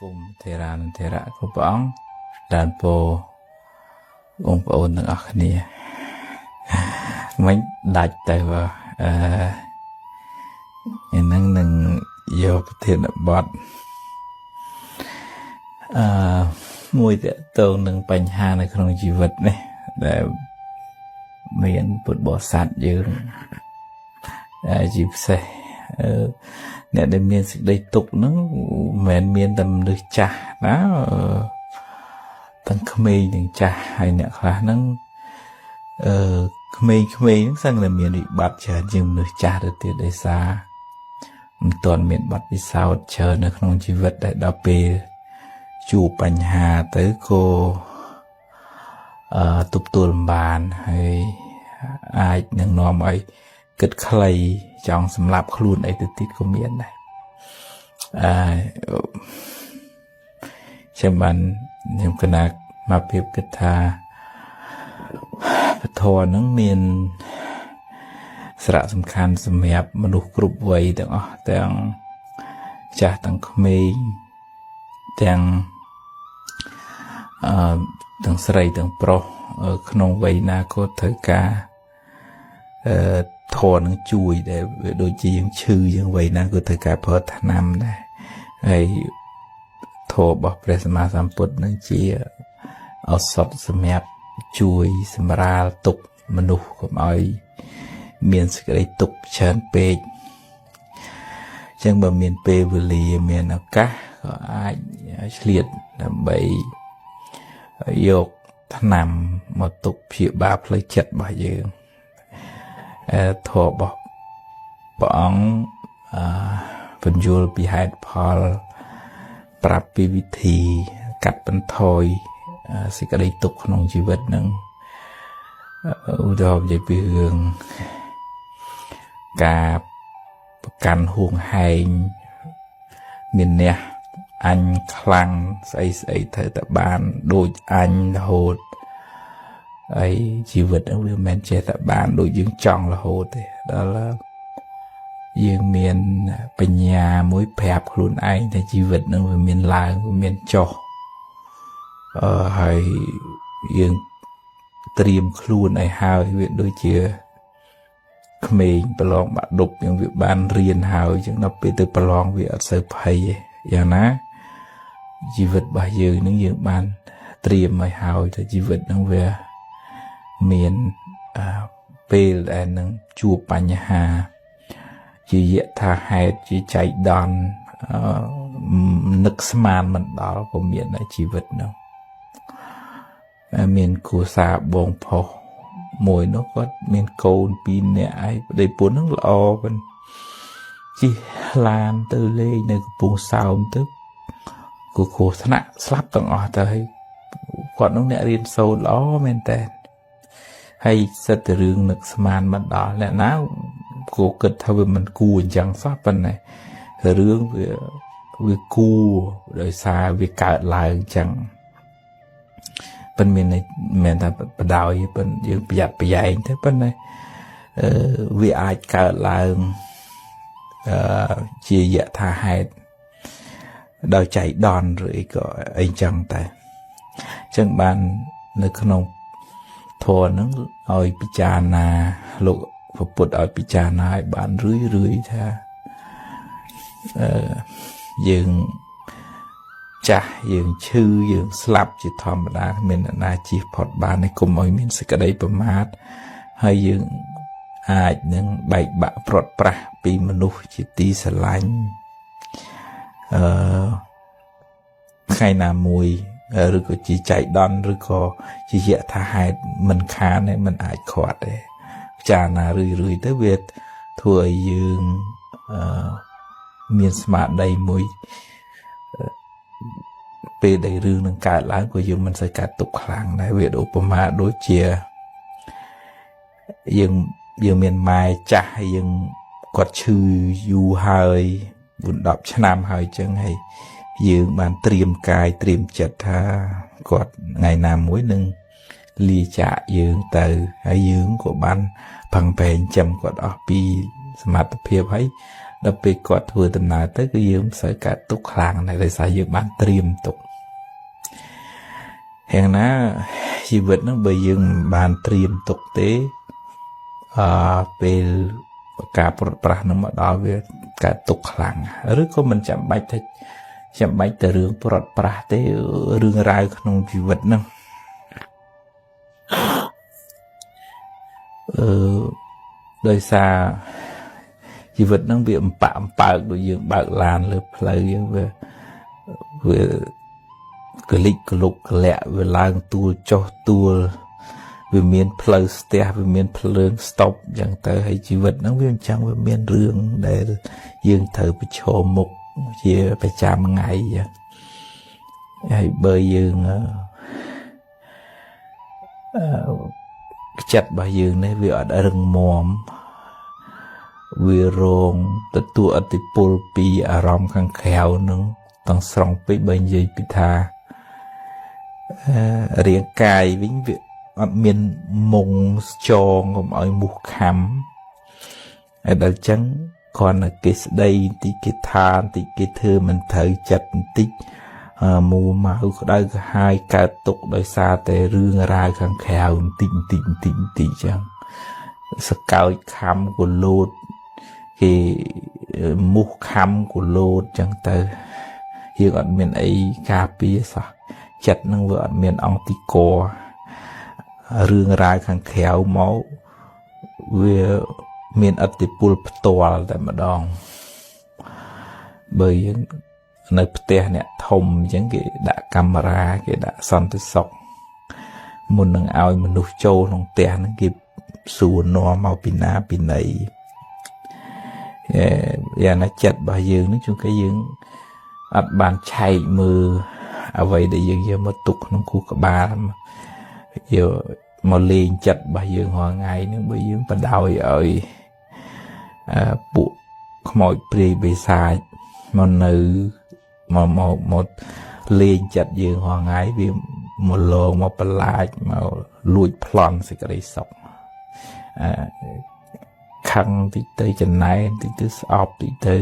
គុំថេរានុថេរៈគ្រប់ព្រះអង្គដានពោបងប្អូនទាំងអស់គ្នាមិញដាច់ទៅអឺឯហ្នឹងនឹងយកប្រធានបទអឺមួយតកតងនឹងបញ្ហានៅក្នុងជីវិតនេះដែលមានពុទ្ធបរិស័ទយើងជាពិសេសអ្នកដែលមានសេចក្តីទុក្ខហ្នឹងមិនមែនមានតែមនុស្សចាស់ណាទាំងក្មេងទាំងចាស់ហើយអ្នកខ្លះហ្នឹងអឺក្មេងៗហ្នឹងសឹងតែមានវិបត្តិច្រើនជាងមនុស្សចាស់ទៅទៀតដោយសារមិនទាន់មានបទពិសោធន៍ច្រើននៅក្នុងជីវិតដែលដល់ពេលជួបបញ្ហាទៅក៏ទប់ទល់មិនបានហើយអាចនឹងនាំឲ្យគិតខ្លីចង់សម្លាប់ខ្លួនអីទៅទៀតក៏មានដែរអឺខ្ញុំបានខ្ញុំកណាមកភាពគិតថាពធហ្នឹងមានសារៈសំខាន់សម្រាប់មនុស្សគ្រប់វ័យទាំងអស់ទាំងចាស់ទាំងក្មេងទាំងអឺទាំងស្រីទាំងប្រុសក្នុងវ័យណាក៏ត្រូវការអឺធម៌នឹងជួយដែលវាដូចជាយើងឈឺយើងវ័យណាក៏ត្រូវការប្រើថ្នាំដែរហើយធម៌របស់ព្រះសម្មាសម្ពុទ្ធនឹងជាឱសថសម្រាប់ជួយសម្រាលទុក្ខមនុស្សកុំឲ្យមានសេចក្តីទុក្ខច្រើនពេកអញ្ចឹងបើមានពេលវេលាមានឱកាសក៏អាចឆ្លៀតដើម្បីយកថ្នាំមកទុកព្យាបាលផ្លូវចិត្តរបស់យើងធម៌របស់ព្រះអង្គអឺបញ្យល់ពីហេតុផលប្រាប់ពីវិធីកាត់បន្ថយសេចក្តីទុក្ខក្នុងជីវិតនឹងឧទាហរណ៍និយាយពីរឿងការប្រកាន់ហួងហែងមានអ្នកអញខ្លាំងស្អីស្អីត្រូវតែបានដូចអញរហូតហើយជីវិតហ្នឹងវាមិនមែនចេះតែបានដូចយើងចង់រហូតទេដល់យើងមានបញ្ញាមួយប្រាប់ខ្លួនឯងថាជីវិតហ្នឹងវាមានឡើងវាមានចុះអឺហើយយើងត្រៀមខ្លួនឲ្យហើយវាដូចជាក្មេងប្រឡងបាក់ឌុបយើងវាបានរៀនហើយអញ្ចឹងដល់ពេលទៅប្រឡងវាអត់សូវភ័យទេយ៉ាងណាជីវិតរបស់យើងនឹងយើងបានត្រៀមឲ្យហើយថាជីវិតនឹងវាមានពេលដែលនឹងជួបបញ្ហាជាយថាហេតុជាចៃដន្យនឹកស្មានមិនដល់ក៏មានដែរជីវិតនោះមានគ្រួសារបងប្រុសមួយនោះគាត់មានកូន2នាក់ហើយប្តីប្រពន្ធនឹងល្អប៉ុន្តែជិះឡានទៅលេងនៅកំពង់សោមទៅក៏គ្រោះថ្នាក់ស្លាប់ទាំងអស់ទៅហើយគាត់នោះអ្នករៀនសូត្រល្អមែនតើហើយសិតតែរឿងនឹកស្មានមិនដល់អ្នកណាគួរគិតថាវាមិនគួរអញ្ចឹងសោះប៉ុន្តែរឿងវាគួរដោយសារវាកើតឡើងអញ្ចឹងប៉ុន្តែមានមិនថាបដ ாய் ប៉ុន្តែយើងប្រយ័ត្នប្រយែងទៅប៉ុន្តែអឺវាអាចកើតឡើងអឺជាយថាហេតុដោយចៃដន្យឬអីក៏អីចឹងតែអញ្ចឹងបាននៅក្នុងធម៌ហ្នឹងឲ្យពិចារណាលោកពុទ្ធឲ្យពិចារណាឲ្យបានរឿយរឿយថាអឺយើងចាស់យើងឈឺយើងស្លាប់ជាធម្មតាគ្មានអ្នកណាជៀសផុតបានទេកុំឲ្យមានសេចក្តីប្រមាទហើយយើងអាចនឹងបែកបាក់ព្រាត់ប្រាសពីមនុស្សជាទីស្រឡាញ់អឺថ្ងៃណាមួយឬក៏ជាចៃដន្យឬក៏ជាយថាហេតុមិនខានទេមិនអាចខាត់ទេពិចារណារឿយរឿយទៅវាធ្វើឲ្យយើងអឺមានស្មារតីមួយពេលដែលរឿងនឹងកើតឡើងក៏យើងមិនសូវកើតទុក្ខខ្លាំងដែរវាឧបមាដូចជាយើងមានម៉ែចាស់ហើយយើងគាត់ឈឺយូរហើយ4 10ឆ្នាំហើយចឹងហើយយើងបានត្រៀមកាយត្រៀមចិត្តថាគាត់ថ្ងៃណាមួយនឹងលាចាកយើងទៅហើយយើងក៏បានប្រឹងប្រែងចាំគាត់អស់ពីសមត្ថភាពហើយ ដល់ពេលគាត់ធ្វើដំណើរទៅគឺយើងមិនសូវកើតទុក្ខខ្លាំងដែរដោយសារយើងបានត្រៀមទុកយ៉ាងណាជីវិតហ្នឹងបើយើងមិនបានត្រៀមទុកទេអឺពេលការប្រត់ប្រាស់នឹងមកដល់វាកើតទុក្ខខ្លាំងឬក៏មិនចាំបាច់ថាចាំបាច់តែរឿងប្រត់ប្រាស់ទេរឿងរ៉ាវក្នុងជីវិតហ្នឹងអឺដោយសារជីវិតហ្នឹងវាអំប៉ាក់អំពើកដូចយើងបើកឡានលើផ្លូវយើងវាវាកលិចកលុកកលាក់វាឡើងទួលចុះទួលវាមានផ្លូវស្ទះវាមានភ្លើងស្តុបអញ្ចឹងទៅហើយជីវិតហ្នឹងវាអញ្ចឹងវាមានរឿងដែលយើងត្រូវប្រឈមមុខជាប្រចាំថ្ងៃអញ្ចឹងហើយបើយើងអឺចិត្តរបស់យើងនេះវាអត់រឹងមាំវារងទទួលឥទ្ធិពលពីអារម្មណ៍ខាងក្រៅនឹងទាំងស្រុងពេកបើនិយាយពីថារាងកាយវិញវាអត់មានមុងចងកុំឲ្យមូសខាំហើយដល់ចឹងគ្រាន់តែគេស្ដីបន្តិចគេថាបន្តិចគេធ្វើមិនត្រូវចិត្តបន្តិចមួម៉ៅក្តៅក្រហាយកើតទុកដោយសារតែរឿងរ៉ាវខាងក្រៅបន្តិចបន្តិចបន្តិចបន្តិចចឹងសកោចខំក៏លោតគេមូសខំក៏លោតចឹងទៅយើងអត់មានអីការពារសោះចិត្តនឹងវាអត់មានអង្គទីករឿងរ៉ាវខាងក្រៅមកវាមានឥទ្ធិពលផ្ទាល់តែម្ដងបើយើងនៅផ្ទះអ្នកធំអញ្ចឹងគេដាក់កាមេរ៉ាគេដាក់សន្តិសុខមុននឹងឲ្យមនុស្សចូលក្នុងផ្ទះហ្នឹងគេសួរនាំមកពីណាពីណីយ៉ាងណាចិត្តរបស់យើងហ្នឹងជួនកាលយើងអត់បានឆែកមើលអ្វីដែលយើងយកមកទុកក្នុងខួរក្បាលយកមកលេងចិត្តរបស់យើងរាល់ថ្ងៃហ្នឹងបើយើងបដោយឲ្យពួកខ្មោចព្រាយបិសាចមកនៅមកមកមកលេងចិត្តយើងរាល់ថ្ងៃវាមកលងមកបន្លាចមកលួចប្លន់សេចក្តីសុខអឺខឹងតិចទៅចំណែនតិចទៅស្អប់តិចទៅ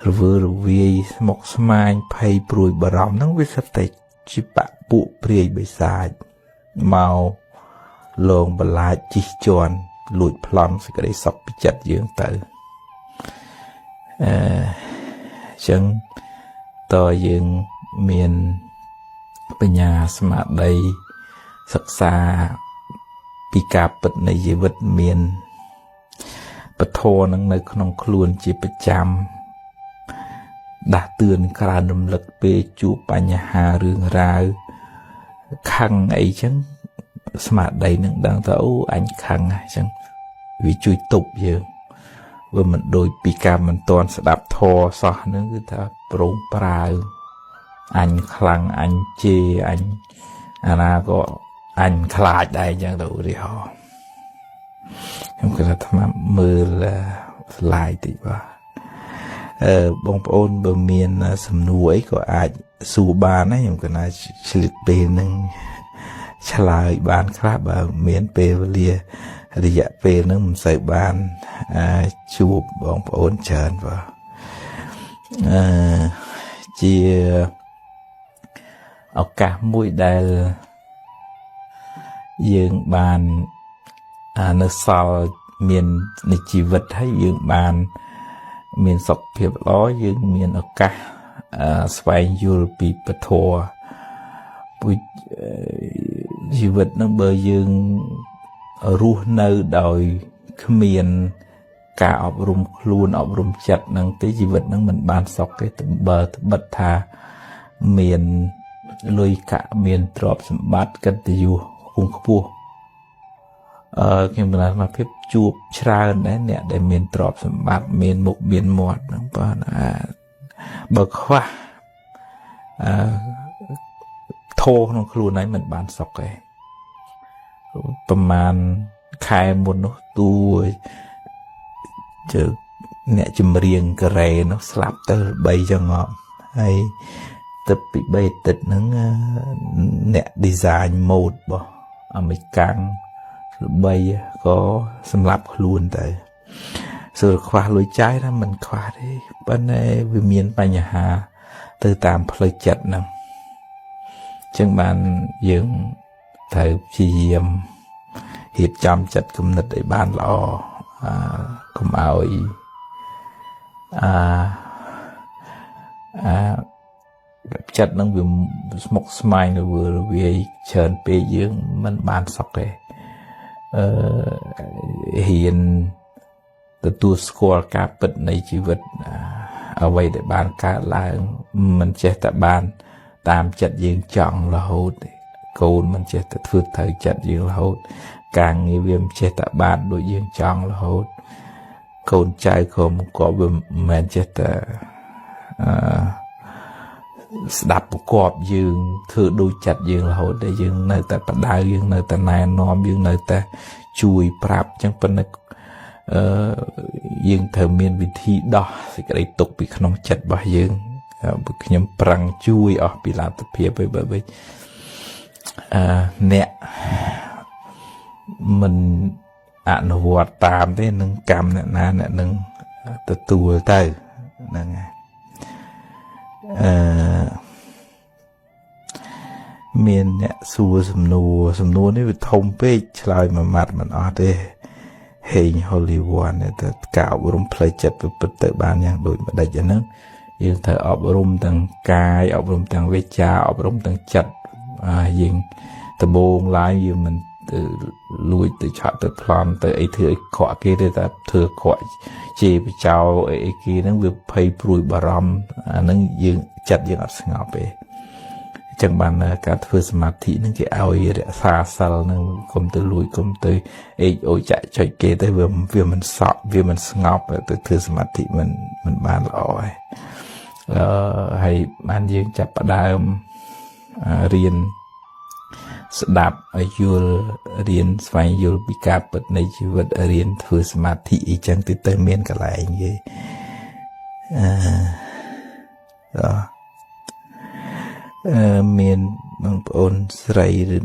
រវើរវាយស្មុគស្មាញភ័យព្រួយបារម្ភហ្នឹងវាសិតតែជាបពួកព្រាយបិសាចមកលងបន្លាចជិះជាន់លួចប្លន់សេចក្តីសុខពីចិត្តយើងទៅអឺចឹងតើយើងមានបញ្ញាស្មារតីសិក្សាពីការពិតនៃជីវិតមានពធនឹងនៅក្នុងខ្លួនជាប្រចាំដាស់តឿនក្រើនរំលឹកពេលជួបបញ្ហារឿងរ៉ាវខឹងអីចឹងស្មារតីនឹងដឹងថាអូអញខឹងហ្នឹងចឹងវាជួយទប់យើងវាមិនដូចពីការមិនទាន់ស្ដាប់ធម៌សោះហ្នឹងគឺថាប្រងប្រាវអញខ្លាំងអញជេរអញអាណាក៏អញខ្លាចដែរអញ្ចឹងទៅឧទាហរណ៍ខ្ញុំគិតថាអាត្មាមើលស្លាយតិចបាទអឺបងប្អូនបើមានសំណួរអីក៏អាចសួរបានដែរខ្ញុំគិតថាឆ្លៀតពេលហ្នឹងឆ្លើយបានខ្លះបើមានពេលវេលារយៈពេលហ្នឹងមិនសូវបានជួបបងប្អូនច្រើនបាទអឺជាឱកាសមួយដែលយើងបាននៅសល់មាននៃជីវិតហើយយើងបានមានសុខភាពល្អយើងមានឱកាសស្វែងយល់ពីពធពុជជីវិតនឹងបើយើងរស់នៅដោយគ្មានការអប់រំខ្លួនអប់រំចិត្តនឹងទេជីវិតនឹងមិនបានសុខទេបើត្បិតថាមានលុយកាក់មានទ្រព្យសម្បត្តិកិត្តិយសខ្ពង់ខ្ពស់អឺខ្ញុំបណ្ដាមកភាពជួបច្រើនដែរអ្នកដែលមានទ្រព្យសម្បត្តិមានមុខមានមាត់ហ្នឹងបាទបើខ្វះអឺធោក្នុងខ្លួនឯងមិនបានសុខទេប្រហែលខែមុននោះតួជើអ្នកចម្រៀងកូរ៉េនោះស្លាប់ទៅ3ចឹងហ៎ហើយទៅពី3អាទិត្យហ្នឹងអ្នក design mode របស់អាមេរិកាំងល្បីក៏សម្លាប់ខ្លួនទៅ សួរខ្វះលុយចាយថាមិនខ្វះទេប៉ុន្តែវាមានបញ្ហាទៅតាមផ្លូវចិត្តហ្នឹងចឹងបានយើងត្រូវព្យាយាមរៀបចំចិត្តគំនិតឲ្យបានល្អកុំឲ្យអាអាចិត្តនឹងវាស្មុគស្មាញរវើរវាយច្រើនពេកយើងមិនបានសុខទេហ៊ានទទួលស្គាល់ការពិតនៃជីវិតអ្វីដែលបានកើតឡើងមិនចេះតែបានតាមចិត្តយើងចង់រហូតទេកូនមិនចេះតែធ្វើត្រូវចិត្តយើងរហូតការងារវាមិនចេះតែបានដូចយើងចង់រហូតកូនចៅក៏វាមិនមែនចេះតែស្ដាប់ប្រកបយើងធ្វើដូចចិត្តយើងរហូតដែលយើងនៅតែបដៅយើងនៅតែណែនាំយើងនៅតែជួយប្រាប់អញ្ចឹងប៉ុន្តែយើងត្រូវមានវិធីដោះសេចក្តីទុក្ខពីក្នុងចិត្តរបស់យើងខ្ញុំប្រឹងជួយអស់ពីលទ្ធភាពឲ្យបើវិញអ្នកមិនអនុវត្តតាមទេនឹងកម្មអ្នកណាអ្នកនឹងទទួលទៅហ្នឹងហើយមានអ្នកសួរសំណួរនេះវាធំពេកឆ្លើយមួយម៉ាត់មិនអស់ទេហេង Hollywood តែការអប់រំផ្លូវចិត្តប្រព្រឹត្តទៅបានយ៉ាងដូចម្ដេចអាហ្នឹងយើងត្រូវអប់រំទាំងកាយអប់រំទាំងវាចាអប់រំទាំងចិត្តយើងដំបូងឡើយយើងមិនទៅលួចទៅឆក់ទៅប្លន់ទៅអីធ្វើអីក្រក់គេទេតែធ្វើក្រក់ជេរបចោអីគេហ្នឹងវាភ័យព្រួយបារម្ភអាហ្នឹងយើងចិត្តយើងអត់ស្ងប់ទេអញ្ចឹងបានការធ្វើសមាធិហ្នឹងគេឲ្យរក្សាសិលហ្នឹងកុំទៅលួចកុំទៅអេកអូចាក់ចុចគេទៅវាមិនសក់វាមិនស្ងប់ទៅធ្វើសមាធិមិនបានល្អទេហើយបានយើងចាប់ផ្ដើមរៀនស្ដាប់ឲ្យយល់រៀនស្វែងយល់ពីការពិតនៃជីវិតរៀនធ្វើសមាធិអីចឹងទៅមានកន្លែងគេមានបងប្អូនស្រីឬ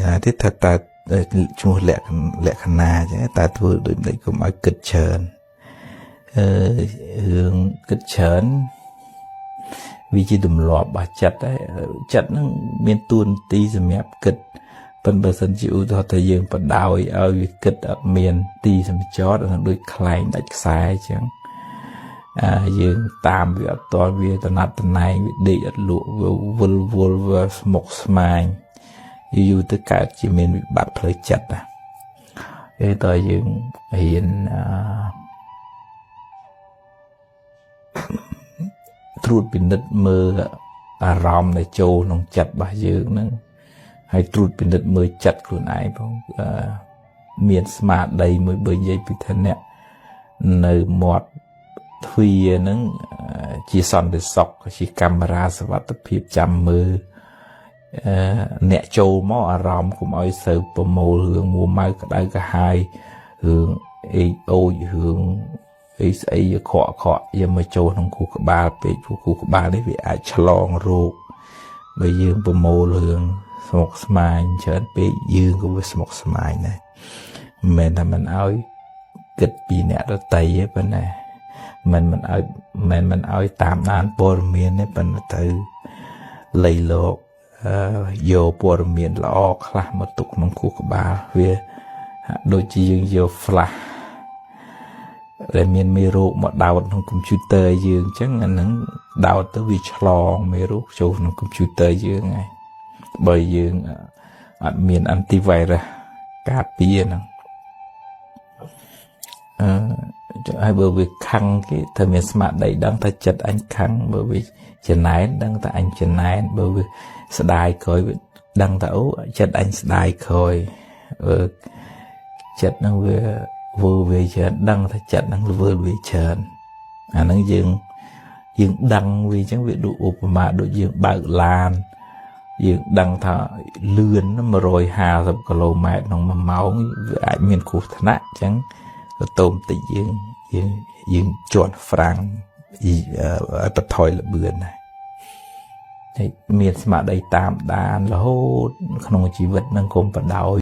ណាទេថាតើឈ្មោះលក្ខណៈចឹងតើធ្វើដូចម្ដេចកុំឲ្យគិតច្រើនរឿងគិតច្រើនវាជាទម្លាប់របស់ចិត្តដែរចិត្តហ្នឹងមានតួនាទីសម្រាប់គិតប៉ុន្តែបើសិនជាឧទាហរណ៍ថាយើងបដោយឲ្យវាគិតអត់មានទីសម្ចតហ្នឹងដូចខ្លែងដាច់ខ្សែអញ្ចឹងយើងតាមវាអត់តវាតំណាត់តំណែងវាដេកអត់លក់វាវិលវល់វាស្មុគស្មាញយូរៗទៅកើតជាមានវិបត្តិផ្លូវចិត្តណាគេតើយើងរៀនត្រួតពិនិត្យមើលអារម្មណ៍ដែលចូលក្នុងចិត្តរបស់យើងហ្នឹងហើយត្រួតពិនិត្យមើលចិត្តខ្លួនឯងផងមានស្មារតីមួយបើនិយាយពីថាអ្នកនៅមាត់ទ្វារហ្នឹងជាសន្តិសុខជាកាមេរ៉ាសុវត្ថិភាពចាំមើលអ្នកចូលមកអារម្មណ៍កុំឲ្យសូវប្រមូលរឿងមួម៉ៅក្តៅក្រហាយរឿងអេកអូចរឿងអីស្អីក្រក់យកមកចូលក្នុងខួរក្បាលពេកព្រោះខួរក្បាលនេះវាអាចឆ្លងរោគបើយើងប្រមូលរឿងស្មុគស្មាញច្រើនពេកយើងក៏វាស្មុគស្មាញដែរមិនមែនថាមិនឲ្យគិតពីអ្នកដទៃទេប៉ុន្តែមិនឲ្យតាមដានព័ត៌មានទេប៉ុន្តែទៅលៃលោកយកព័ត៌មានល្អខ្លះមកទុកក្នុងខួរក្បាលវាដូចជាយើងយក flash ដែលមានមេរោគមកដោតក្នុងកុំព្យូទ័រយើងអញ្ចឹងអាហ្នឹងដោតទៅវាឆ្លងមេរោគចូលក្នុងកុំព្យូទ័រយើងហើយបើយើងអត់មាន antivirus ការពារហ្នឹងហើយបើវាខឹងគេត្រូវមានស្មារតីដឹងថាចិត្តអញខឹងបើវាចំណែនដឹងថាអញចំណែនបើវាស្ដាយក្រោយវាដឹងថាអូចិត្តអញស្ដាយក្រោយបើចិត្តហ្នឹងវាវើវាច្រើនដឹងថាចិត្តហ្នឹងវើវាច្រើនអាហ្នឹងយើងដឹងវាអញ្ចឹងវាដូចឧបមាដូចយើងបើកឡានយើងដឹងថាលឿន150គីឡូម៉ែត្រក្នុង1ម៉ោងវាអាចមានគ្រោះថ្នាក់អញ្ចឹងទៅតូមតិចយើងជាន់ហ្វ្រាំងឲ្យបន្ថយល្បឿនដែរហើយមានស្មារតីតាមដានរហូតក្នុងជីវិតនឹងកុំបដោយ